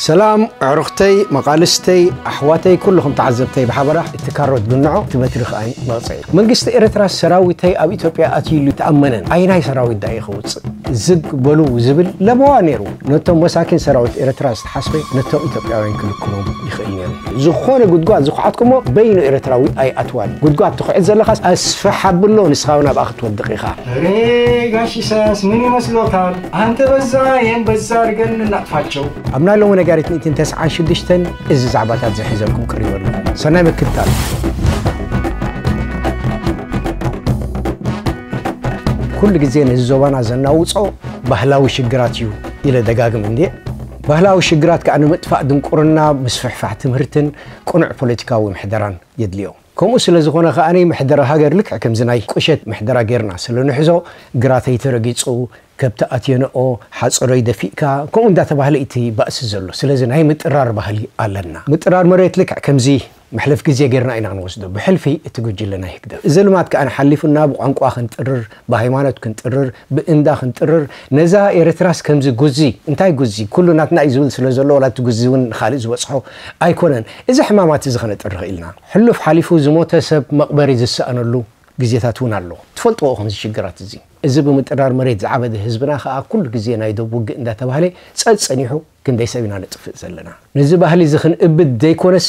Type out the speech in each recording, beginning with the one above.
ሰላም ኣዕሩኽተይ፣ መቓልስተይ፣ ኣሕዋተይ፣ ኩልኹም ተዓዘብተይ ብሓበራ፣ እቲ ካሮት ግንዖ፣ እቲ በትሪ ከኣ መቕጽዒ። መንግስቲ ኤርትራ ሰራዊተይ ኣብ ኢትዮጵያ ኣትዩ ኢሉ ተኣመነን። ኣይናይ ሰራዊት ዳኣ እዩ ክውጽእ? ዝግ በሉ ዝብል ለበዋ ነይሩ። ነቶም መሳኪን ሰራዊት ኤርትራ ዝተሓስበ ነቶም ኢትዮጵያውያን ክልክሞም ይኽእል ነይሩ። ዝኾነ ጉድጓድ ዝኹዓትኩሞ በይኑ ኤርትራዊ ኣይኣትዋን። ጉድጓድ ትኹዕት ዘለኻስ ኣስፍሕ ኣብሎ፣ ንስኻ እውን ኣብኣ ክትወድቕ ኢኻ። ሬ ጋሽ ኢሳያስ ምን ይመስሎታል? አንተ በዛ የን በዛ አድርገን እናጥፋቸው። ኣብ ናይ ሎሚ ነጋሪት ሚእትን ተስዓን ሽዱሽተን እዚ ዛዕባታት ዝሒዘልኩም ቀሪበ ኣለኹ። ሰናይ ምክትታል። ኩሉ ግዜ ነዚ ዞባና ዘናውጾ ባህላዊ ሽግራት እዩ ኢለ ደጋግም እንድየ። ባህላዊ ሽግራት ከኣ ንምጥፋእ ድንቁርና፣ ምስፍሕፋሕ ትምህርትን ቅኑዕ ፖለቲካዊ ምሕደራን የድልዮ። ከምኡ ስለ ዝኾነ ከኣ ምሕደራ ሃገር ልክዕ ከምዚ ናይ ቁሸት ምሕደራ ጌርና ስለ ንሕዞ፣ ግራተይ ተረጊጹ፣ ከብቲ ኣትየንኦ፣ ሓጸሮይ ደፊእካ፣ ከምኡ እንዳተባህለ እቲ ባእሲ ዘሎ። ስለዚ ናይ ምጥራር ባህሊ ኣለና። ምጥራር መሬት ልክዕ ከምዚ መሕለፍ ግዜ ጌርና ኢና ክንወስዶ፣ ብሕልፊ እቲ ጉጅለ ናይ ህግደፍ። እዚ ልማድ ከኣ ሓሊፉና ብቋንቋ ክንጥርር፣ ብሃይማኖት ክንጥርር፣ ብእንዳ ክንጥርር፣ ነዛ ኤርትራስ ከምዚ ጉዚ፣ እንታይ ጉዚ? ኩሉ ናትና እዩ ዝብል ስለ ዘሎ፣ ዋላ እቲ ጉዚ እውን ንኻልእ ዝበጽሖ ኣይኮነን። እዚ ሕማማት እዚ ከነጥሪ ኽኢልና። ሕሉፍ ሓሊፉ ዝሞተ ሰብ መቕበሪ ዝሰኣነሉ ግዜታት እውን ኣሎ። ትፈልጥዎ ኢኹም እዚ ሽግራት እዚ። እዚ ብምጥራር መሬት ዝዓበደ ህዝብና ኸኣ ኩሉ ግዜ ናይ ዶብ ውግእ እንዳተባህለ ጸጸኒሑ ክንደይ ሰብ ኢና ነጥፍእ ዘለና። ነዚ ባህሊ እዚ ክንእብድ ዘይኮነስ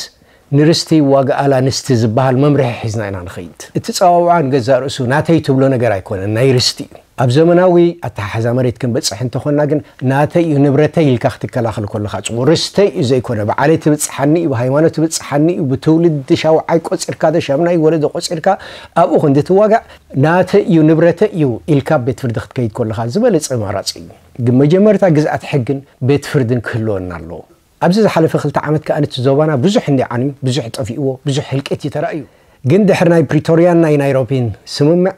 ንርስቲ ዋግኣላ ንስቲ ዝበሃል መምርሒ ሒዝና ኢና ንኸይድ። እቲ ጸዋውዓ ንገዛእ ርእሱ ናተይ ትብሎ ነገር ኣይኮነን፣ ናይ ርስቲ እዩ። ኣብ ዘመናዊ ኣተሓሕዛ መሬት ክንበጽሕ እንተኾንና ግን ናተይ እዩ፣ ንብረተይ ኢልካ ክትከላኸል ከለኻ ጽቡቕ። ርስተይ እዩ ዘይኮነ፣ ብዓሌት ትብጽሓኒ እዩ፣ ብሃይማኖት ትብጽሓኒ እዩ፣ ብትውልዲ ሻውዓይ ቆጺርካ ዶ ሻምናይ ወለዶ ቆጺርካ ኣብኡ ክንዲ ትዋጋእ ናተይ እዩ፣ ንብረተይ እዩ ኢልካ ኣብ ቤት ፍርዲ ክትከይድ ከለኻ ዝበለጸ ኣማራጺ እዩ። ግን መጀመርታ ግዝኣት ሕግን ቤት ፍርድን ክህልወና ኣለዎ። ኣብዚ ዝሓለፈ ክልተ ዓመት ከኣ እቲ ዞባና ብዙሕ እንዲ ዓንዩ፣ ብዙሕ ጠፊእዎ፣ ብዙሕ ህልቂት እዩ ተራእዩ። ግን ድሕሪ ናይ ፕሪቶርያን ናይ ናይሮቢን ስምምዕ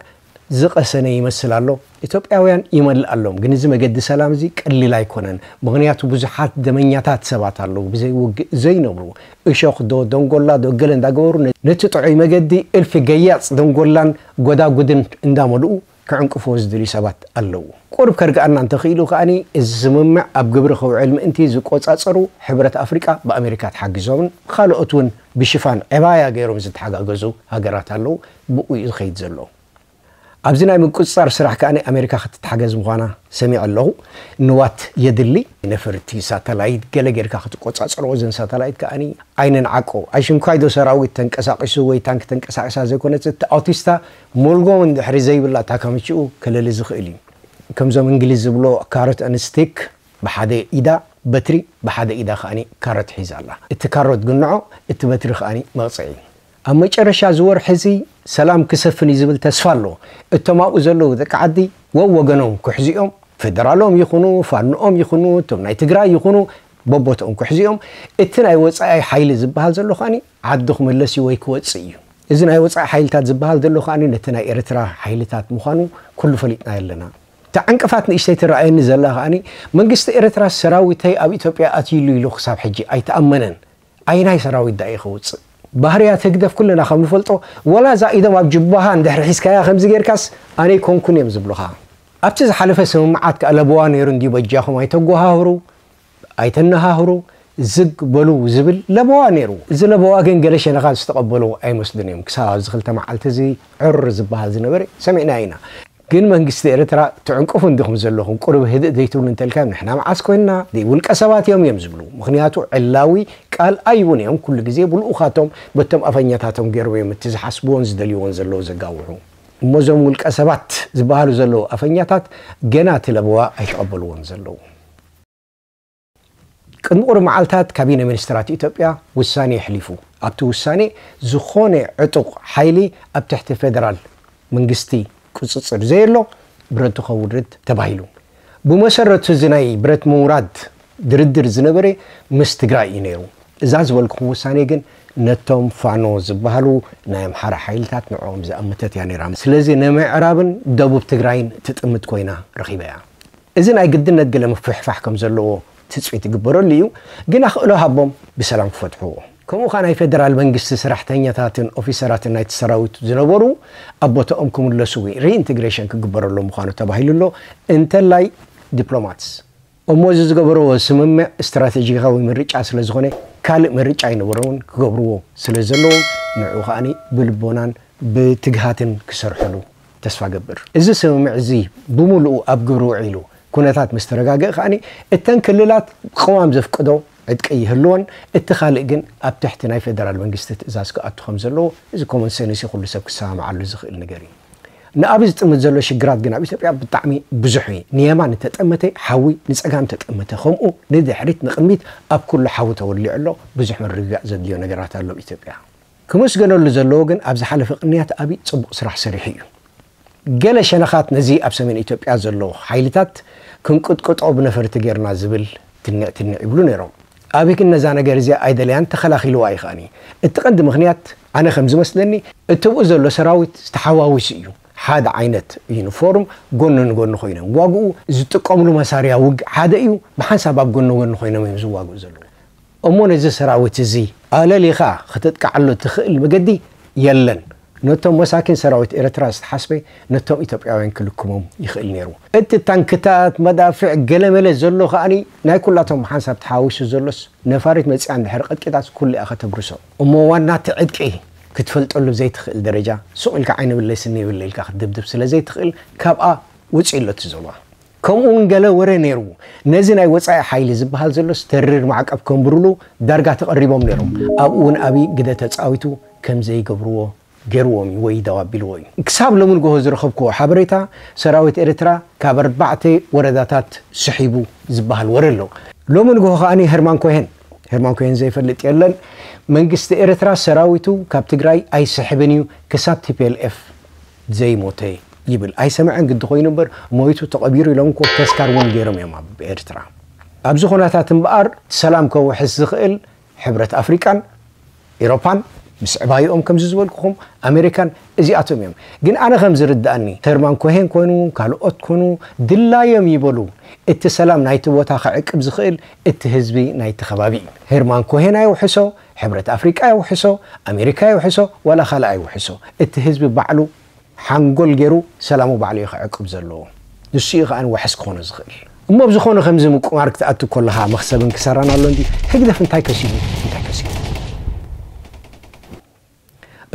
ዝቐሰነ ይመስል ኣሎ። ኢትዮጵያውያን ይመልእ ኣሎም፣ ግን እዚ መገዲ ሰላም እዚ ቀሊል ኣይኮነን። ምኽንያቱ ብዙሓት ደመኛታት ሰባት ኣለዉ፣ ብዘይ ውግእ ዘይነብሩ። እሾኽ ዶ፣ ደንጎላ ዶ፣ ገለ እንዳገበሩ ነ-፣ ነቲ ጥዑይ መገዲ እልፊ ገያጽ ደንጎላን ጎዳጉድን እንዳመልኡ ክዕንቅፍዎ ዝደልዩ ሰባት ኣለዉ። ቁሩብ ከርግኣና እንተኽኢሉ ከኣኒ፣ እዚ ስምምዕ ኣብ ግብሪ ክውዕል ምእንቲ ዝቆጻጸሩ ሕብረት ኣፍሪቃ ብኣሜሪካ ተሓጊዞምን፣ ካልኦት እውን ብሽፋን ዕባያ ገይሮም ዝተሓጋገዙ ሃገራት ኣለዉ። ብኡ እዩ ዝኸይድ ዘሎ። ኣብዚ ናይ ምቁጽጻር ስራሕ ከኣኒ ኣሜሪካ ክትተሓገዝ ምዃና ሰሚዐ ኣለኹ። ንዋት የድሊ። ነፈርቲ ሳተላይት ገለ ጌርካ ክትቆጻጸሮ፣ እዘን ሳተላይት ከኣኒ ዓይነን ዓቆ። ኣሽንኳይ ዶ ሰራዊት ተንቀሳቒሱ ወይ ታንክ ተንቀሳቒሳ ዘይኮነስ፣ እቲ ኣውቲስታ ሞልጎ እውን ድሕሪ ዘይብላ፣ እታ ካምችኡ ከለሊ ዝኽእል እዩ። ከምዞም እንግሊዝ ዝብሎ ካሮት ኣን ስቲክ፣ ብሓደ ኢዳ በትሪ፣ ብሓደ ኢዳ ከኣኒ ካሮት ሒዛ ኣላ። እቲ ካሮት ግንዖ፣ እቲ በትሪ ከኣኒ መቕጽዒ። ኣብ መጨረሻ እዚ ወርሒ እዚ ሰላም ክሰፍን እዩ ዝብል ተስፋ ኣሎ። እቶም ኣብኡ ዘለዉ ደቂ ዓዲ ወወገኖም ክሕዚኦም፣ ፌደራሎም ይኹኑ፣ ፋኖኦም ይኹኑ፣ እቶም ናይ ትግራይ ይኹኑ፣ በቦትኦም ክሕዚኦም፣ እቲ ናይ ወጻኢ ሓይሊ ዝበሃል ዘሎ ከኣኒ ዓዱ ክምለስ እዩ ወይ ክወጽእ እዩ። እዚ ናይ ወጻኢ ሓይልታት ዝበሃል ዘሎ ከኣኒ ነቲ ናይ ኤርትራ ሓይልታት ምዃኑ ኩሉ ፈሊጥናዮ ኣለና። እታ ዕንቅፋት ንእሽተይ ትረኣየኒ ዘላ ከኣኒ መንግስቲ ኤርትራ ሰራዊተይ ኣብ ኢትዮጵያ ኣትዩ ኢሉ ኢሉ ክሳብ ሕጂ ኣይተኣመነን። ኣይናይ ሰራዊት ዳኣ እዩ ከውፅእ? ባህርያት ህግደፍ ኩልና ከም ንፈልጦ፣ ወላ እዛ ኢዶም ኣብ ጅባኻ እንድሕር ሒዝካያ ከምዚ ጌርካስ ኣነ ኣይኮንኩን እዮም ዝብሉኻ። ኣብቲ ዝሓለፈ ስምምዓት ከኣ ለበዋ ነይሩ እንድዩ፣ በጃኹም ኣይተጓሃህሩ፣ ኣይተነሃህሩ፣ ዝግ በሉ ዝብል ለበዋ ነይሩ። እዚ ለበዋ ግን ገለ ሸነኻት ዝተቐበሉ ኣይመስሉን እዮም። ክሳብ ኣብዚ ክልተ መዓልቲ እዚ ዕር ዝበሃል ዝነበረ ሰሚዕናዮ ኢና። ግን መንግስቲ ኤርትራ ትዕንቅፉ እንዲኹም ዘለኹም፣ ቁሩብ ህድእ ዘይትብሉ እንተልካዮም፣ ንሕና መዓስ ኮይንና? ደይ ውልቀ ሰባት እዮም እዮም ዝብሉ። ምኽንያቱ ዕላዊ ቃል ኣይቡን እዮም። ኩሉ ግዜ ብልኡኻቶም በቶም ኣፈኛታቶም ገይሮም እዮም እቲ ዝሓስብዎን ዝደልይዎን ዘለዉ ዘጋውሑ። እሞ እዞም ውልቀ ሰባት ዝበሃሉ ዘለዉ ኣፈኛታት ገና እቲ ለበዋ ኣይተቐበልዎን ዘለዉ። ቅድሚ ቁሩብ መዓልታት ካቢነ ሚኒስትራት ኢትዮጵያ ውሳኔ ኣሕሊፉ። ኣብቲ ውሳኔ ዝኾነ ዕጡቕ ሓይሊ ኣብ ትሕቲ ፌደራል መንግስቲ ቁጽጽር ዘየሎ ብረቱ ከውርድ ተባሂሉ። ብመሰረቱ እዚ ናይ ብረት ምውራድ ድርድር ዝነበረ ምስ ትግራይ እዩ ነይሩ። እዛ ዝበልኩኹም ውሳኔ ግን ነቶም ፋኖ ዝበሃሉ ናይ ኣምሓራ ሓይልታት ንዕኦም ዝኣመተት እያ ነይራ። ስለዚ ንምዕራብን ደቡብ ትግራይን ትጥምት ኮይና ረኺበያ። እዚ ናይ ግድነት ገለ ምፍሕፋሕ ከም ዘለዎ ትጽቢት ይግበረሉ እዩ፣ ግን ኣኽእሎ ሃቦም ብሰላም ክፈትሕዎ። ከምኡ ኸኣ ናይ ፌደራል መንግስቲ ሰራሕተኛታትን ኦፊሰራትን ናይቲ ሰራዊት ዝነበሩ ኣብ ቦታኦም ክምለሱ ወይ ሪኢንቴግሬሽን ክግበረሎም ምዃኑ ተባሂሉ ኣሎ። እንተላይ ዲፕሎማትስ እሞ እዚ ዝገበርዎ ስምምዕ ስትራቴጂካዊ ምርጫ ስለ ዝኾነ ካልእ ምርጫ ኣይነበሮምን፣ ክገብርዎ ስለ ዘለዎም ንዕኡ ከኣኒ ብልቦናን ብትግሃትን ክሰርሕሉ ተስፋ ገብር። እዚ ስምምዕ እዚ ብምሉኡ ኣብ ግብሪ ውዒሉ ኩነታት ምስ ተረጋገእ ከኣኒ እተን ክልላት ቅዋም ዘፍቅዶ ዕጥቂ ይህልወን፣ እቲ ካልእ ግን ኣብ ትሕቲ ናይ ፌደራል መንግስቲ ትእዛዝ ክኣቱ ከም ዘለዎ እዚ ኮመን ሰንስ ኩሉ ሰብ ክሰማማዓሉ ዝኽእል ነገር እዩ። ንኣብይ ዝጥምት ዘሎ ሽግራት ግን ኣብ ኢትዮጵያ ብጣዕሚ ብዙሕ እዩ። ንየማን እንተጠመተ ሓዊ፣ ንጸጋም እንተጠመተ ከምኡ፣ ንድሕሪት ንቕድሚት ኣብ ኩሉ ሓዊ ተወሊዑ ኣሎ። ብዙሕ ምርግጋእ ዘድልዮ ነገራት ኣሎ ኣብ ኢትዮጵያ። ክምስገነሉ ዘለዎ ግን ኣብ ዝሓለፈ ቅንያት ኣብይ ጽቡቕ ስራሕ ሰሪሑ እዩ። ገለ ሸነኻት ነዚ ኣብ ሰሜን ኢትዮጵያ ዘሎ ሓይልታት ክንቅጥቅጦ ብነፈርቲ ጌርና ዝብል ትንዕ ትንዕ ይብሉ ነይሮም። ኣብይ ግን ነዛ ነገር እዚኣ ኣይደለያን፣ ተኸላኺልዋ እዩ ከኣኒ። እቲ ቀንዲ ምኽንያት ኣነ ከም ዝመስለኒ እቲ ብኡ ዘሎ ሰራዊት ዝተሓዋዊሱ እዩ። ሓደ ዓይነት ዩኒፎርም ጎኒ ንጎኒ ኮይኖም ዋግኡ ዝጥቀምሉ መሳርያ ውግ ሓደ እዩ። ብሓንሳብ ኣብ ጎኒ ጎኒ ኮይኖም እዮም ዝዋግኡ ዘለዉ። እሞ ነዚ ሰራዊት እዚ ኣለሊኻ ክተጥቅዓሉ ትኽእል መገዲ የለን። ነቶም መሳኪን ሰራዊት ኤርትራ ዝተሓስበ ነቶም ኢትዮጵያውያን ክልክሞም ይኽእል ነይሩ። እቲ ታንክታት፣ መዳፍዕ፣ ገለመለ ዘሎ ከኣኒ ናይ ኩላቶም ሓንሳብ ተሓዋዊሱ ዘሎስ ነፋሪት መጺኣ እንድሕር ቀጥቂጣስ ኩሉ እያ ከተብርሶ። እሞ ዋና እቲ ዕጥቂ ክትፈልጠሉ ዘይትኽእል ደረጃ ሱቕ ኢልካ ዓይኒ ብለይ ስኒ ይብለይ ኢልካ ክትድብድብ ስለ ዘይትኽእል ካብኣ ውጽእ ኣሎ እቲ ዞባ። ከምኡ እውን ገለ ወረ ነይሩ። ነዚ ናይ ወጻኢ ሓይሊ ዝበሃል ዘሎስ ተሪር ማዕቀብ ከንብሩሉ ዳርጋ ተቐሪቦም ነይሮም። ኣብኡ እውን ኣብይ ግደ ተጻዊቱ ከም ዘይገብርዎ ገይርዎም እዩ ወይ ደው ኣቢልዎ እዩ። ክሳብ ሎሚ ንግሆ ዝረኸብክዎ ሓበሬታ ሰራዊት ኤርትራ ካብ ኣርባዕተ ወረዳታት ስሒቡ ዝበሃል ወረ ኣሎ። ሎሚ ንግሆ ከኣኒ ሄርማን ኮሄን፣ ሄርማን ኮሄን ዘይፈልጥ የለን፣ መንግስቲ ኤርትራ ሰራዊቱ ካብ ትግራይ ኣይስሕብን እዩ ክሳብ ቲ ፒ ኤል ኤፍ ዘይሞተ ይብል። ኣይሰምዐን ግዲ ኮይኑ እምበር ሞይቱ ተቐቢሩ ኢሎም እኮ ተስካር እውን ገይሮም እዮም ኣብ ኤርትራ። ኣብዚ ኩነታት እምበኣር ሰላም ከውሕስ ዝኽእል ሕብረት ኣፍሪቃን ኤሮፓን ምስ ዕባይኦም ከምዚ ዝበልኩኹም ኣሜሪካን እዚኣቶም እዮም። ግን ኣነ ከም ዝርድኣኒ ሄርማን ኮሄን ኮኑ ካልኦት ኮኑ ድላዮም ይበሉ እቲ ሰላም ናይቲ ቦታ ክዕቅብ ዝኽእል እቲ ህዝቢ ናይቲ ከባቢ እዩ። ሄርማን ኮሄን ኣይውሕሶ፣ ሕብረት ኣፍሪቃ ኣይውሕሶ፣ ኣሜሪካ ኣይውሕሶ፣ ዋላ ካልእ ኣይውሕሶ፣ እቲ ህዝቢ ባዕሉ ሓንጎል ገይሩ ሰላሙ ባዕሉ እዩ ክዕቅብ ዘለዎ። ንሱ እዩ ከኣ ዋሕስ ክኾኖ ዝኽእል። እሞ ብዝኾነ ከምዚ ምቁማር ክትኣቱ ከለኻ መኽሰብን ክሳራን ኣሎ እንዲ ህግደፍ እንታይ ከሲቡ እንታይ ከሲቡ?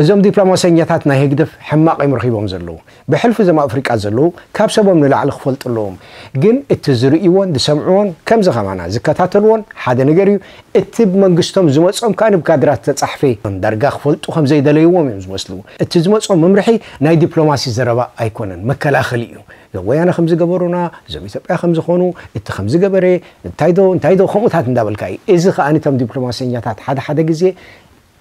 እዞም ዲፕሎማሰኛታት ናይ ህግደፍ ሕማቕ እዮም ረኺቦም ዘለዉ። ብሕልፊ እዞም ኣፍሪቃ ዘለዉ ካብ ሰቦም ንላዕሊ ክፈልጡ ኣለዎም። ግን እቲ ዝርእይዎን ዝሰምዕዎን ከምዚ ከማና ዝከታተልዎን ሓደ ነገር እዩ። እቲ ብመንግስቶም ዝመጾም ከኣ ብካድራት ዝተጻሕፈ ዳርጋ ክፈልጡ ከም ዘይደለይዎም እዮም ዝመስሉ። እቲ ዝመጾም መምርሒ ናይ ዲፕሎማሲ ዘረባ ኣይኮነን፣ መከላኸሊ እዩ። እዞም ወያነ ከም ዝገበሩና፣ እዞም ኢትዮጵያ ከም ዝኾኑ፣ እቲ ከም ዝገበረ፣ እንታይ ዶ እንታይ ዶ ከምኡታት እንዳበልካ እዩ። እዚ ከኣ ነቶም ዲፕሎማሰኛታት ሓደ ሓደ ግዜ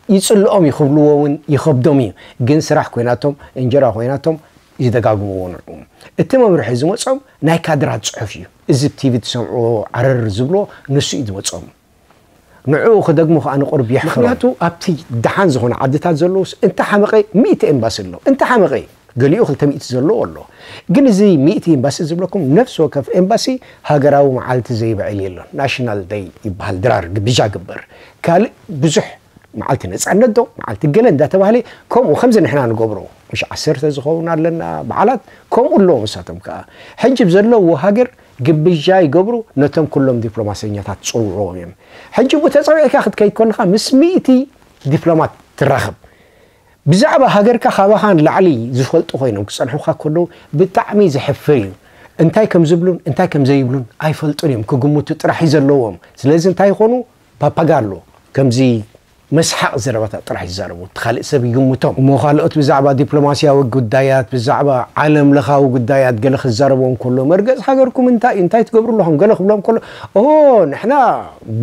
ይጽልኦም እዩ ክብልዎ እውን ይኸብዶም እዩ። ግን ስራሕ ኮይናቶም እንጀራ ኮይናቶም ይደጋግምዎ ንዑ። እቲ መምርሒ ዝመጾም ናይ ካድራት ጽሑፍ እዩ። እዚ ብ ቲ ቪ ትሰምዕዎ ዓረር ዝብሎ ንሱ እዩ ዝመጾም። ንዕኡ ክደግሙ ከኣ ንቑርብ የሕፍሮም። ምኽንያቱ ኣብቲ ደሓን ዝኾነ ዓድታት ዘለውስ እንተ ሓመቐ ሚእቲ ኤምባሲ ኣሎ። እንተ ሓመቐ ገሊኡ ክልተ ሚእቲ ዘለዎ ኣሎ። ግን እዚ ሚእቲ ኤምባሲ ዝብለኩም ነፍሲ ወከፍ ኤምባሲ ሃገራዊ መዓልቲ ዘይብዕል የሎን። ናሽናል ደይ ይበሃል ድራር ግብዣ ግበር። ካልእ ብዙሕ መዓልቲ ነጻነት ዶ መዓልቲ ገለ እንዳተባህለ ከምኡ ከምዚ ንሕና ንገብሮ ምሽ ዓሰርተ ዝኸውን ኣለና በዓላት ከምኡ ኣለዎም። እሳቶም ከኣ ሕጂ ብዘለዎ ሃገር ግብዣ ይገብሩ ነቶም ኩሎም ዲፕሎማሰኛታት ጽውዕዎም እዮም። ሕጂ ብኡ ተጸዊዕካ ክትከይድ ከለኻ ምስ ሚእቲ ዲፕሎማት ትራኸብ። ብዛዕባ ሃገርካ ካባኻ ንላዕሊ ዝፈልጡ ኮይኖም ክጸንሑኻ ከለዉ ብጣዕሚ ዘሕፍር እዩ። እንታይ ከም ዝብሉን እንታይ ከም ዘይብሉን ኣይፈልጡን እዮም። ክግምቱ ጥራሕ እዩ ዘለዎም። ስለዚ እንታይ ይኾኑ? ፓፓጋሎ ከምዚ መስሓቕ ዘረባታት ጥራሕ ይዛረቡ። እቲ ካልእ ሰብ ይግምቶም። እሞ ካልኦት ብዛዕባ ዲፕሎማስያዊ ጉዳያት፣ ብዛዕባ ዓለም ለኻዊ ጉዳያት ገለ ክዛረቡ እንከሎ መርገጽ ሃገርኩም እንታይ እዩ? እንታይ ትገብሩ ኣለኹም? ገለ ክብሎም ከሎ ኦ ንሕና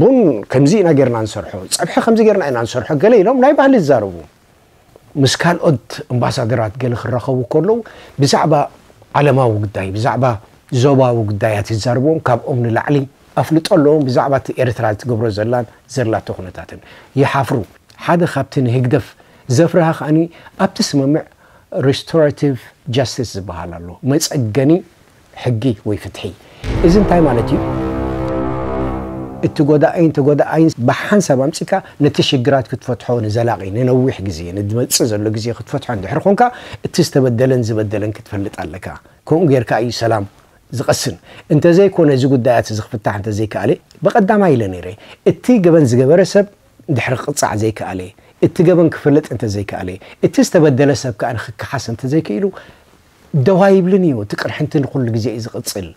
ቡን ከምዚ ኢና ጌርና ንሰርሖ፣ ጸብሒ ከምዚ ጌርና ኢና ንሰርሖ ገለ ኢሎም ናይ ባህሊ ይዛረቡ። ምስ ካልኦት ኣምባሳደራት ገለ ክራኸቡ ከለዉ ብዛዕባ ዓለማዊ ጉዳይ ብዛዕባ ዞባዊ ጉዳያት ይዛረብዎም። ካብኦም ንላዕሊ ኣፍልጦ ኣለዎም ብዛዕባ እቲ ኤርትራ ትገብሮ ዘላን ዘላቶ ኩነታትን። ይሓፍሩ። ሓደ ካብቲ ንህግደፍ ዘፍርሃ ከኣኒ ኣብቲ ስምምዕ ሪስቶራቲቭ ጃስቲስ ዝበሃል ኣሎ፣ መጸገኒ ሕጊ ወይ ፍትሒ። እዚ እንታይ ማለት እዩ? እቲ ጎዳኣይን ተጎዳኣይን ብሓንሳብ ኣምጺካ ነቲ ሽግራት ክትፈትሖ ንዘላቒ ንነዊሕ ግዜ ንዝመጽእ ዘሎ ግዜ ክትፈትሖ እንድሕር ኮንካ እቲ ዝተበደለን ዝበደለን ክትፈልጥ ኣለካ። ከምኡ ጌርካ እዩ ሰላም ዝቐስን። እንተዘይኮነ፣ እዚ ጉዳያት እዚ ክፍታሕ እንተዘይከኣለ፣ ብቐዳማይ ኢለ ነይረ፣ እቲ ገበን ዝገበረ ሰብ ድሕሪ ክቕጻዕ ዘይከኣለ፣ እቲ ገበን ክፍለጥ እንተዘይከኣለ፣ እቲ ዝተበደለ ሰብ ከኣ ንክከሓስ እንተዘይክኢሉ፣ ደው ኣይብልን እዩ። እቲ ቅርሕንቲ ንኹሉ ግዜ እዩ ዝቕጽል።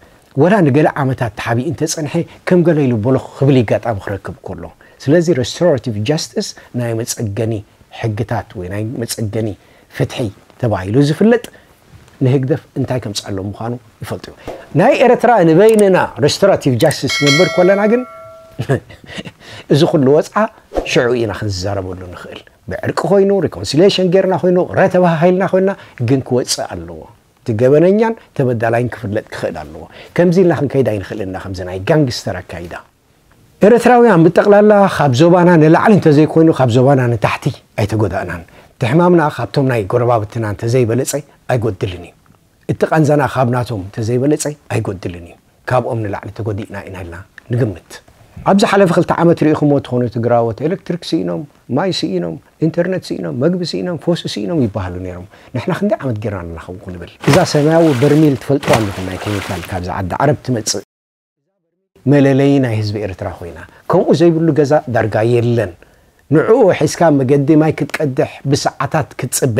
ወላ ንገለ ዓመታት ተሓቢኡ እንተጸንሐ፣ ከም ገለ ኢሉ ቦሎኽ ክብል ይጋጣሚ ክረክብ ከሎ። ስለዚ restorative justice ናይ መጸገኒ ሕግታት ወይ ናይ መጸገኒ ፍትሒ ተባሂሉ ዝፍለጥ ንህግደፍ እንታይ ከምጽኣሎም ምዃኑ ይፈልጡ እዮም። ናይ ኤርትራ ንበይንና restorative justice ክንገብር ከለና ግን፣ እዚ ኩሉ ወጽዓ ሽዑ ኢና ክንዛረበሉ ንኽእል። ብዕርቂ ኮይኑ፣ reconciliation ጌርና ኮይኑ፣ ረ ተባሃሂልና ኮይና፣ ግን ክወጽእ ኣለዎ። እቲ ገበነኛን ተበዳላይን ክፍለጥ ክኽእል ኣለዎ። ከምዚ ኢልና ክንከይድ ኣይንኽእልና፣ ከምዚ ናይ ጋንግስተር ኣካይዳ። ኤርትራውያን ብጠቕላላ ካብ ዞባና ንላዕሊ እንተዘይኮይኑ፣ ካብ ዞባና ንታሕቲ ኣይተጎዳእናን። እቲ ሕማምና ካብቶም ናይ ጎረባብትና እንተዘይበለጸ ኣይጎድልን እዩ። እቲ ቃንዛና ካብ ናቶም እንተዘይበለጸ ኣይጎድልን እዩ። ካብኦም ንላዕሊ ተጎዲእና ኢና ኢልና ንግምት። ኣብ ዝሓለፈ ክልተ ዓመት ርኢኹምዎ ትኾኑ፣ ትግራዎት ኤሌክትሪክ ስኢኖም፣ ማይ ስኢኖም፣ ኢንተርነት ስኢኖም፣ መግቢ ስኢኖም፣ ፎሲ ስኢኖም ይበሃሉ ነይሮም። ንሕና ክንደይ ዓመት ጌርና ኣለና ከምኡ ክንብል? እዛ ሰማያዊ በርሚል ትፈልጥዋ ኣለኹም፣ ናይ ኬሚካል ካብዛ ዓዲ ዓረብ ትመጽእ፣ መለለዪ ናይ ህዝቢ ኤርትራ ኮይና፣ ከምኡ ዘይብሉ ገዛ ዳርጋ የለን። ንዕኡ ሒዝካ መገዲ ማይ ክትቀድሕ ብሰዓታት ክትጽበ፣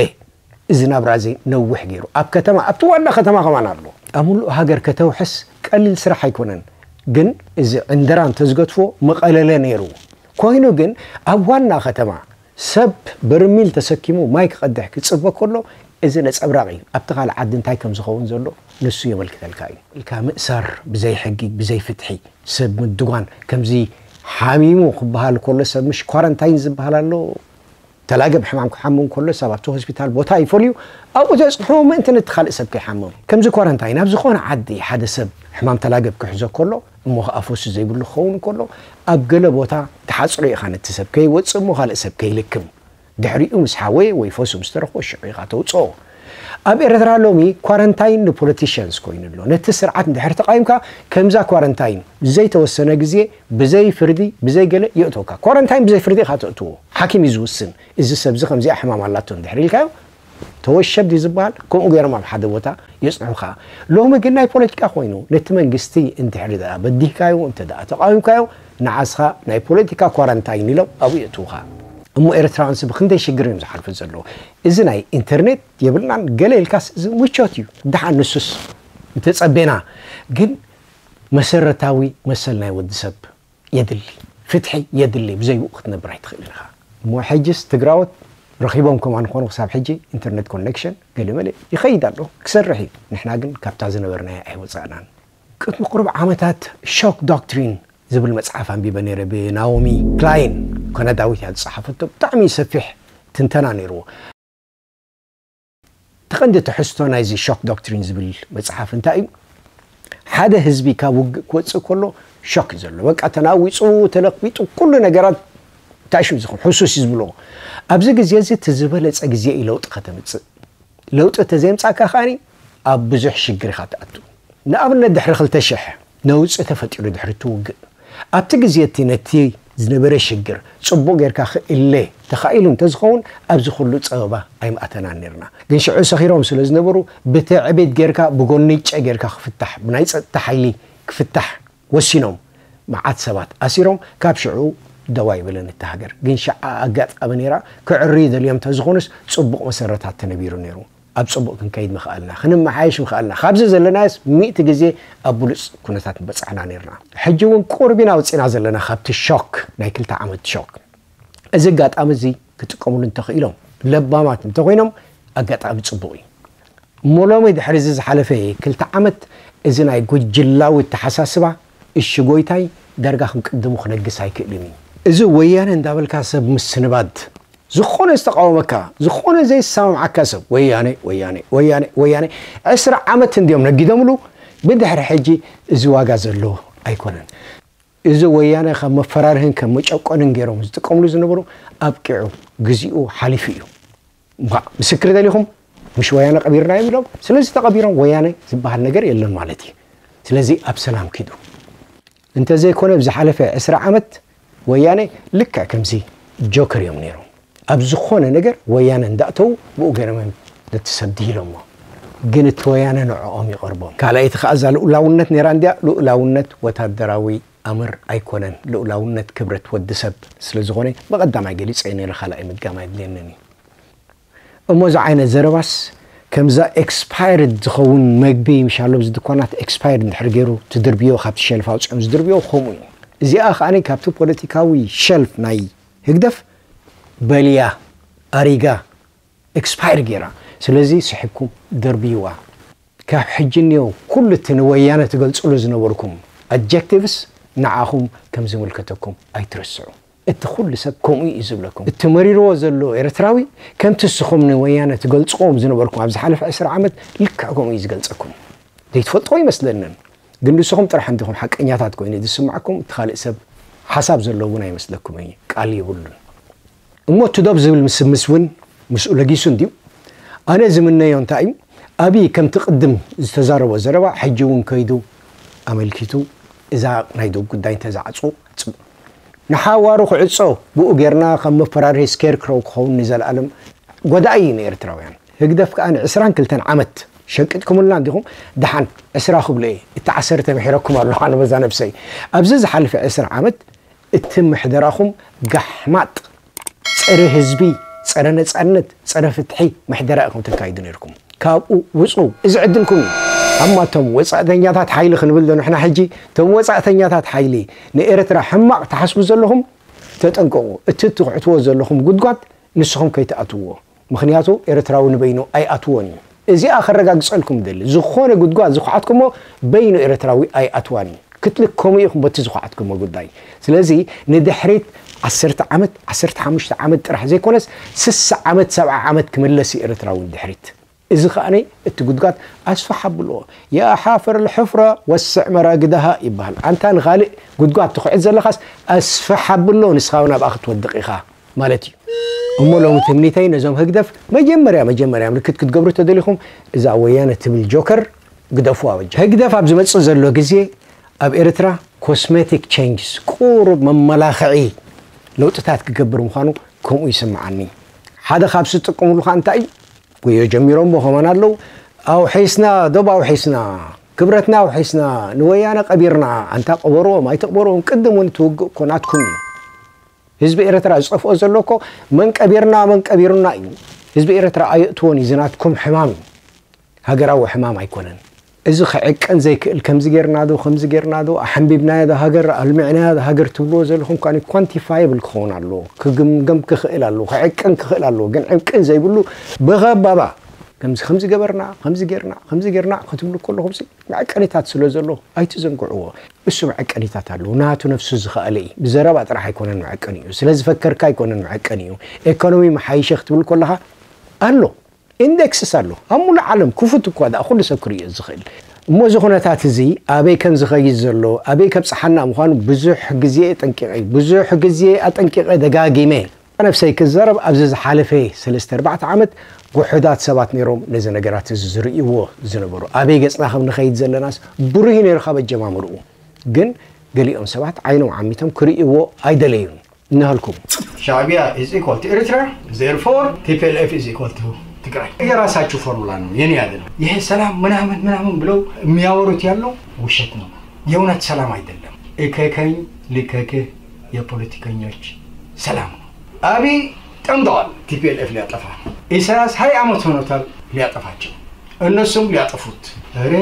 እዚ ናብራ እዚ ነዊሕ ገይሩ። ኣብ ከተማ፣ ኣብቲ ዋና ከተማ ከማን ኣሎ። ኣብ ምሉእ ሃገር ከተውሕስ ቀሊል ስራሕ ኣይኮነን። ግን እዚ ዕንደራ እንተዝገድፎ ምቐለለ ነይሩ። ኮይኑ ግን ኣብ ዋና ከተማ ሰብ በርሚል ተሰኪሙ ማይ ክቐድሕ ክጽበ ከሎ፣ እዚ ነጸብራቕ እዩ። ኣብቲ ካልእ ዓዲ እንታይ ከም ዝኸውን ዘሎ ንሱ የመልክተልካ እዩ። ኢልካ ምእሳር ብዘይ ሕጊ፣ ብዘይ ፍትሒ፣ ሰብ ምድጓን፣ ከምዚ ሓሚሙ ክበሃል ከሎ፣ ሰብ ምሽ ኳረንታይን ዝበሃል ኣሎ። ተላገብ ሕማም ክሓምም ከሎ፣ ሰብ ኣብቲ ሆስፒታል ቦታ ይፈልዩ፣ ኣብኡ ዘጽንሕዎ ምእንቲ ነቲ ካልእ ሰብ ከይሓምም። ከምዚ ኳረንታይን ኣብ ዝኾነ ዓዲ ሓደ ሰብ ሕማም ተላገብ ክሕዞ ከሎ፣ እሞ ኸኣ ፈሱ ዘይብሉ ክኸውን ከሎ፣ ኣብ ገለ ቦታ ትሓጽሮ ኢኻ ነቲ ሰብ ከይወጽእ እሞ ካልእ ሰብ ከይልክም። ድሕሪኡ ምስ ሓወየ ወይ ፈሱ ምስ ተረኽቦ ሽዑ ኢኻ ተውጽኦ። ኣብ ኤርትራ ሎሚ ኳረንታይን ንፖለቲሽያንስ ኮይኑ ኣሎ። ነቲ ስርዓት እንድሕር ተቓዊምካ፣ ከምዛ ኳረንታይን ብዘይተወሰነ ግዜ፣ ብዘይ ፍርዲ፣ ብዘይ ገለ የእትወካ። ኳረንታይን ብዘይ ፍርዲ ኢኻ ተእትዎ። ሓኪም እዩ ዝውስን። እዚ ሰብዚ ከምዚኣ ሕማም ኣላቶ እንድሕር ኢልካዮ፣ ተወሸብ ድዩ ዝበሃል? ከምኡ ገይሮም ኣብ ሓደ ቦታ የጽንሑኻ። ሎሚ ግን ናይ ፖለቲካ ኮይኑ፣ ነቲ መንግስቲ እንድሕር ደኣ በዲህካዮ፣ እንተ ደኣ ተቓዊምካዮ፣ ንዓስኻ ናይ ፖለቲካ ኳረንታይን ኢሎም ኣብኡ የእትዉኻ። እሞ ኤርትራውያንስ ብኽንደይ ሽግር እዮም ዝሓልፉ ዘለዉ? እዚ ናይ ኢንተርኔት የብልናን፣ ገለ ኢልካስ እዚ ምቾት እዩ። ደሓን ንሱስ እንተጸቤና፣ ግን መሰረታዊ መሰል ናይ ወዲ ሰብ የድሊ፣ ፍትሒ የድሊ፣ ብዘይ ብኡ ክትነብር ኣይትኽእልን ኢኻ። እሞ ሕጅስ ትግራዎት ረኺቦም ከማን ኾኑ ክሳብ ሕጂ ኢንተርኔት ኮኔክሽን ገለመለ ይኸይድ ኣሎ፣ ክሰርሕ እዩ። ንሕና ግን ካብታ ዝነበርናዮ ኣይወጻእናን። ቅድሚ ቁሩብ ዓመታት ሾክ ዶክትሪን ዝብል መጽሓፍ ኣንቢበ ነይረ፣ ብናኦሚ ክላይን ካናዳዊት እያ ዝጸሓፈቶ። ብጣዕሚ ሰፊሕ ትንተና ነይርዎ። እቲ ቀንዲ ትሕዝቶ ናይዚ ሾክ ዶክትሪን ዝብል መጽሓፍ እንታይ እዩ? ሓደ ህዝቢ ካብ ውግእ ክወጽእ ከሎ ሾክ እዩ ዘሎ። በቃ ተናዊጹ፣ ተለኽቢጡ፣ ኩሉ ነገራት ታሽም ዝኹን ሕሱስ እዩ ዝብልዎ። ኣብዚ ግዜ እዚ እቲ ዝበለጸ ግዜ እዩ ለውጢ ከተምጽእ። ለውጢ ተዘይምጻእካ ከኣኒ ኣብ ብዙሕ ሽግር ኢኻ ትኣቱ። ንኣብነት ድሕሪ ክልተ ሽሕ ነውጺ ተፈጢሩ ድሕሪ እቲ ውግእ። ኣብቲ ግዜ እቲ ነቲ ዝነበረ ሽግር ጽቡቕ ጌርካ ክእለ ተኻኢሉ እንተዝኸውን ኣብዚ ኩሉ ጸበባ ኣይምኣተናን ነርና። ግን ሽዑ ሰኺሮም ስለ ዝነበሩ ብትዕቢት ጌርካ ብጎኒጨ ጌርካ ክፍታሕ ብናይ ጸጥታ ሓይሊ ክፍታሕ ወሲኖም መዓት ሰባት ኣሲሮም ካብ ሽዑ ደው ኣይበለን እታ ሃገር። ግን ሽዓ ኣጋጣሚ ነይራ ክዕርዩ ደልዮም እንተዝኾኑስ ጽቡቕ መሰረታት ተነቢሩ ነይሩ። ኣብ ጽቡቕ ክንከይድ ምኽኣልና፣ ክንመሓየሽ ምኽኣልና፣ ካብዚ ዘለናዮስ ሚእቲ ግዜ ኣብ ብሉጽ ኩነታት ምበጻሕና ነይርና። ሕጂ እውን ቁሩብ ኢና ወጺና ዘለና ካብቲ ሾክ፣ ናይ ክልተ ዓመት ሾክ። እዚ ኣጋጣሚ እዚ ክጥቀምሉ እንተኽኢሎም፣ ለባማት እንተኾይኖም ኣጋጣሚ ጽቡቕ እዩ። እሞ ሎሚ ድሕሪ እዚ ዝሓለፈ ክልተ ዓመት እዚ ናይ ጉጅላዊ ኣተሓሳስባ እሺ ጎይታይ ዳርጋ ክንቅድሙ ክነግስ ኣይክእልን እዩ። እዚ ወያነ እንዳበልካ ሰብ ምስንባድ፣ ዝኾነ ዝተቃወመካ፣ ዝኾነ ዘይሰማምዓካ ሰብ፣ ወያነ፣ ወያነ፣ ወያነ፣ ወያነ፣ ዕስራ ዓመት እንድዮም ነጊዶምሉ፣ ብድሕሪ ሕጂ እዚ ዋጋ ዘለዎ ኣይኮነን። እዚ ወያነ ከም መፈራርህን ከም መጨቆንን ገይሮም ዝጥቀምሉ ዝነበሩ ኣብቂዑ፣ ግዚኡ ሓሊፉ እዩ። እምቧእ፣ ምስክር ደሊኹም፣ ምሽ ወያነ ቀቢርናዮም ኢሎም፣ ስለዚ ተቐቢሮም ወያነ ዝበሃል ነገር የለን ማለት እዩ። ስለዚ ኣብ ሰላም ኪዱ። እንተዘይኮነ፣ ኣብ ዝሓለፈ ዕስራ ዓመት ወያነ ልክዕ ከምዚ ጆከር እዮም ነይሮም። ኣብ ዝኾነ ነገር ወያነ እንዳእተዉ ብኡ ገይሮም እዮም ነቲ ሰብ ድሂሎሞ። ግን እቲ ወያነ ንዕኦም ይቐርቦም። ካልኣይቲ ከኣ እዛ ልኡላውነት ነይራ እንድያ፣ ልኡላውነት ወታደራዊ ኣምር ኣይኮነን፣ ልኡላውነት ክብረት ወዲ ሰብ ስለ ዝኾነ ብቐዳማይ ገሊጸ ነይረ፣ ካልኣይ ምድጋም ኣይድልየንን እዩ። እሞ እዚ ዓይነት ዘረባስ ከምዛ ኤክስፓየርድ ዝኸውን መግቢ ምሻሎ ኣብዚ ድኳናት ኤክስፓየርድ እንድሕር ገይሩ ትድርብዮ፣ ካብቲ ሸልፍ ኣውፅኦም ዝድርብዮ ከምኡ እዩ። እዚኣ ከኣ ካብቲ ፖለቲካዊ ሸልፍ ናይ ህግደፍ በልያ፣ ኣሪጋ፣ ኤክስፓየር ገይራ። ስለዚ ስሒብኩም ደርብይዋ። ካብ ሕጂ እኒኦ ኩሉ እቲ ንወያነ ትገልፅሉ ዝነበርኩም ኣድጀክቲቭስ ንዓኹም ከም ዝምልከተኩም ኣይትረስዑ። እቲ ኩሉ ሰብ ከምኡ እዩ ዝብለኩም። እቲ መሪርዎ ዘሎ ኤርትራዊ ከምቲ ንስኹም ንወያነ ትገልፅዎም ዝነበርኩም ኣብ ዝሓለፈ ዕስራ ዓመት ልክዕ ከምኡ እዩ ዝገልፀኩም። ዘይትፈልጥዎ ይመስለንን። ግን ንስኹም ጥራሕ እንዲኹም ሓቀኛታት ኮይኑ ዝስማዕኩም፣ እቲ ካልእ ሰብ ሓሳብ ዘለዎ እውን ኣይመስለኩምን እዩ። ቃል የብሉን። እሞ እቲ ዶብ ዝብል ምስምስ እውን ምስኡ ለጊሱ እንድዩ። ኣነ ዝምነዮ እንታይ እዩ? ኣብይ ከምቲ ቅድም ዝተዛረቦ ዘረባ ሕጂ እውን ከይዱ ኣመልኪቱ እዛ ናይ ዶብ ጉዳይ እንተዝዓጽዎ ጽቡቕ። ንሓዋሩ ክዕጾ ብኡ ጌርና ከም መፈራርሒ ስኬር ክሮው ክኸውን ንዘለኣለም ጎዳኢ እዩ ንኤርትራውያን። ህግደፍ ከኣ ንዕስራን ክልተን ዓመት ሸቂጥኩምልና እንዲኹም፣ ደሓን ዕስራ ክብሎ እየ፣ እቲ ዓሰርተ ምሒረኩም ኣለኹ ኣነ በዛ ነብሰይ። ኣብዚ ዝሓለፈ ዕስራ ዓመት እቲ ምሕደራኹም ጋሕማጥ፣ ጸረ ህዝቢ፣ ጸረ ነጻነት፣ ጸረ ፍትሒ ምሕደራ ኢኹም ተካይዱ ነይርኩም። ካብኡ ውጹ፣ እዚ ዕድልኩም እዩ። ኣማ እቶም ወጻእተኛታት ሓይሊ ክንብል ዶ ንሕና ሕጂ? እቶም ወጻእተኛታት ሓይሊ ንኤርትራ ሕማቕ ትሓስቡ ዘለኹም ተጠንቀቑ። እቲ ትኹዕትዎ ዘለኹም ጉድጓድ ንስኹም ከይትኣትውዎ። ምኽንያቱ ኤርትራዊ ንበይኑ ኣይኣትዎን እዩ። እዚኣ ከረጋግጸልኩም ደሊ። ዝኾነ ጉድጓድ ዝኹዓትኩሞ በይኑ ኤርትራዊ ኣይኣትዋን እዩ። ክትልከሙ ኢኹም በቲ ዝኹዓትኩሞ ጉዳይ። ስለዚ ንድሕሪት ዓሰርተ ዓመት፣ ዓሰርተ ሓሙሽተ ዓመት ጥራሕ ዘይኮነስ ስሳ ዓመት፣ ሰብዓ ዓመት ክምለስ እዩ ኤርትራዊ ንድሕሪት። እዚ ከኣ እቲ ጉድጓድ ኣስፍሕ ኣብልዎ። ያ ሓፈር ልሕፍራ ወስዕ መራግድሃ ይበሃል። ኣንታ ንኻልእ ጉድጓድ ትኹዕት ዘለኻስ ኣስፍሕ ኣብሎ፣ ንስኻ እውን ኣብኣ ክትወድቕ ኢኻ ማለት እዩ። እሞ ሎሚ ትምኒተይ ነዞም ህግደፍ መጀመርያ መጀመርያ ምልክት ክትገብሩ ተደሊኹም እዛ ወያነ ትብል ጆከር ግደፉዋ በጃ። ህግደፍ ኣብ ዝመጽእ ዘሎ ግዜ ኣብ ኤርትራ ኮስሜቲክ ቼንጅስ፣ ቁሩብ መመላኽዒ ለውጥታት ክገብር ምዃኑ ከምኡ ይስምዓኒ። ሓደ ካብ ዝጥቀምሉ ኸኣ እንታይ እዩ? ጉዮ ጀሚሮሞ ከማን ኣለዉ። ኣውሒስና፣ ዶብ ኣውሒስና፣ ክብረትና ኣውሒስና፣ ንወያነ ቀቢርና። ኣንታ ቅበርዎም ኣይትቕበርዎም፣ ቅድም እውን እቲ ውግእ እኮ ናትኩም እዩ። ህዝቢ ኤርትራ ዝጠፍኦ ዘሎ እኮ መን ቀቢርና፣ መን ቀቢሩና እዩ። ህዝቢ ኤርትራ ኣየእትዎን እዩ፣ እዚ ናትኩም ሕማም እዩ። ሃገራዊ ሕማም ኣይኮነን። እዚ ክዕቀን ዘይክእል፣ ከምዚ ጌርና ዶ፣ ከምዚ ጌርና ዶ፣ ኣሐንቢብናያ ዶ ሃገር፣ ኣልሚዕናያ ዶ ሃገር ትብልዎ ዘለኹም ከኣ ኳንቲፋየብል ክኸውን ኣለዎ፣ ክግምገም ክኽእል ኣለዎ፣ ክዕቀን ክኽእል ኣለዎ። ግን ዕብቅን ዘይብሉ ብኸባባ ከምዚ፣ ከምዚ ገበርና፣ ከምዚ ጌርና፣ ከምዚ ጌርና ክትብሉ ከለኹምሲ መዐቀኒታት ስለ ዘሎ ኣይትዘንግዕዎ። እሱ መዐቀኒታት ኣለዎ። ናቱ ነፍሱ ዝኸኣለ እዩ። ብዘረባ ጥራሕ ኣይኮነን መዐቀኒኡ። ስለ ዝፈከርካ ኣይኮነን መዐቀኒኡ። ኤኮኖሚ መሓይሸ ክትብል ከለኻ ኣሎ። ኢንደክስስ ኣሎ። ኣብ ሙሉእ ዓለም ክፉት እኳ ደኣ ኩሉ ሰብ ክርእዮ ዝኽእል። እሞ እዚ ኩነታት እዚ ኣበይ ከም ዝኸይድ ዘሎ፣ ኣበይ ከብጽሓና ምዃኑ ብዙሕ ግዜ ጠንቂቐ፣ ብዙሕ ግዜ ኣጠንቂቐ ደጋጊመ። ነብሰይ ክዛረብ፣ ኣብዚ ዝሓለፈ ሰለስተ ኣርባዕተ ዓመት ውሑዳት ሰባት ነይሮም ነዚ ነገራት እዚ ዝርእይዎ ዝነበሩ። ኣበይ ገጽና ከም ንኸይድ ዘለናስ ብሩህ እዩ ነይሩ ካብ ኣጀማምርኡ። ግን ገሊኦም ሰባት ዓይኖም ዓሚቶም ክርእይዎ ኣይደለዩን። እናሃልኩም። ሻዕቢያ is equal to ኤርትራ, therefore T P L F is equal to ትግራይ። የራሳችሁ ፎርሙላ ነው፣ የኔ አይደለም። ይሄ ሰላም ምናምን ምናምን ብለው የሚያወሩት ያለው ውሸት ነው። የእውነት ሰላም አይደለም። እከከኝ ልከክህ የፖለቲከኞች ሰላም ነው። አብይ ጠምደዋል። T P L F ሊያጠፋ ነው። ኢሳያስ ሃያ ዓመት ሆኖታል ሊያጠፋቸው። እነሱም ሊያጠፉት። እሬ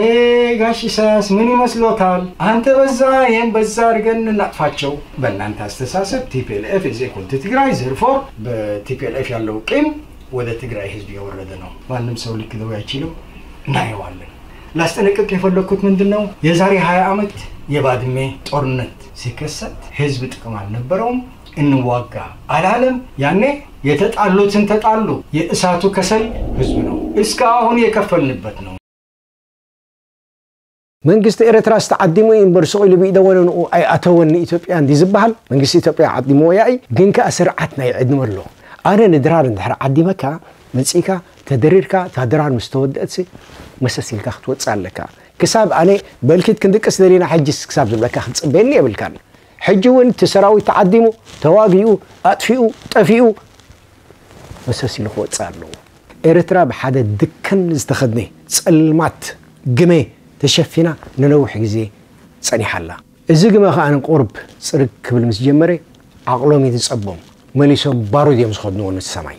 ጋሽ ኢሳያስ ምን ይመስሎታል? አንተ በዛ ይህን በዛ አድርገን እናጥፋቸው። በእናንተ አስተሳሰብ T P L F is equal to ትግራይ፣ therefore በ T P L F ያለው ቂም ወደ ትግራይ ህዝብ የወረደ ነው። ማንም ሰው ሊክደው አይችልም። እናየዋለን። ላስጠነቅቅ የፈለግኩት ምንድን ነው? የዛሬ ሃያ ዓመት የባድሜ ጦርነት ሲከሰት ህዝብ ጥቅም አልነበረውም፣ እንዋጋ አላለም። ያኔ የተጣሉትን ተጣሉ። የእሳቱ ከሰል ህዝብ ነው። እስከ አሁን የከፈልንበት ነው። መንግስቲ ኤርትራ ዝተዓዲሙ እዩ እምበር፣ ስቕ ኢሉ ብኢደ ወነንኡ ኣይኣተወን ንኢትዮጵያ እንዲ ዝበሃል፣ መንግስቲ ኢትዮጵያ ዓዲምዎ ያኢ፣ ግን ከኣ ስርዓት ናይ ዕድመ ኣሎ። ኣነ ንድራር እንድሕር ዓዲመካ፣ መጺእካ፣ ተደሪርካ፣ እታ ድራር ምስ ተወደእትሲ፣ መሰስ ኢልካ ክትወጽእ ኣለካ። ክሳብ ኣነ፣ በልኪት ክንድቅስ ደሊና ሕጅስ ክሳብ ዝብለካ ክትጽበየኒ የብልካን። ሕጂ እውን እቲ ሰራዊት ተዓዲሙ፣ ተዋጊኡ፣ ኣጥፊኡ፣ ጠፊኡ፣ መሰስ ኢሉ ክወጽእ ኣለዎ። ኤርትራ ብሓደ ድከን ዝተኸድነ ጸልማት ግመ ተሸፊና ንነዊሕ ግዜ ጸኒሓ ኣላ። እዚ ግመ ከኣ ንቁርብ ጽርግ ክብል ምስ ጀመረ፣ ዓቕሎም እዩ ዝጸቦም። መሊሶም ባሩድ እዮም ዝኸድንዎ ነቲ ሰማይ።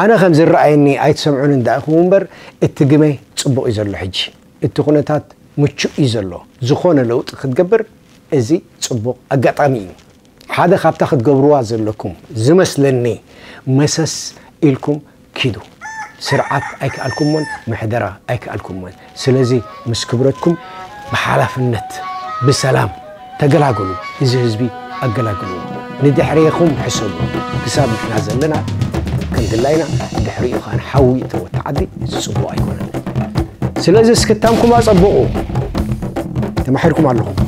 ኣነ ከም ዝረኣየኒ ኣይትሰምዑን እንዳ ኢኹም እምበር፣ እቲ ግመ ጽቡቕ እዩ ዘሎ ሕጂ። እቲ ኩነታት ምቹእ እዩ ዘሎ። ዝኾነ ለውጢ ክትገብር እዚ ጽቡቕ ኣጋጣሚ እዩ። ሓደ ካብታ ክትገብርዋ ዘለኩም ዝመስለኒ፣ መሰስ ኢልኩም ኪዱ። ስርዓት ኣይከኣልኩሞን፣ ምሕደራ ኣይከኣልኩሞን። ስለዚ ምስ ክብረትኩም ብሓላፍነት ብሰላም ተገላግሉ። እዚ ህዝቢ ኣገላግሉ። ንድሕሬኹም ሕሰቡ። ክሳብ ንሕና ዘለና ከም ድላይና፣ ድሕሪኡ ከኣ ሓዊ እተወታ ዓዲ፣ እዚ ጽቡቕ ኣይኮነን። ስለዚ እስክታምኩም ኣጸብቑ። ተማሒርኩም ኣለኹም።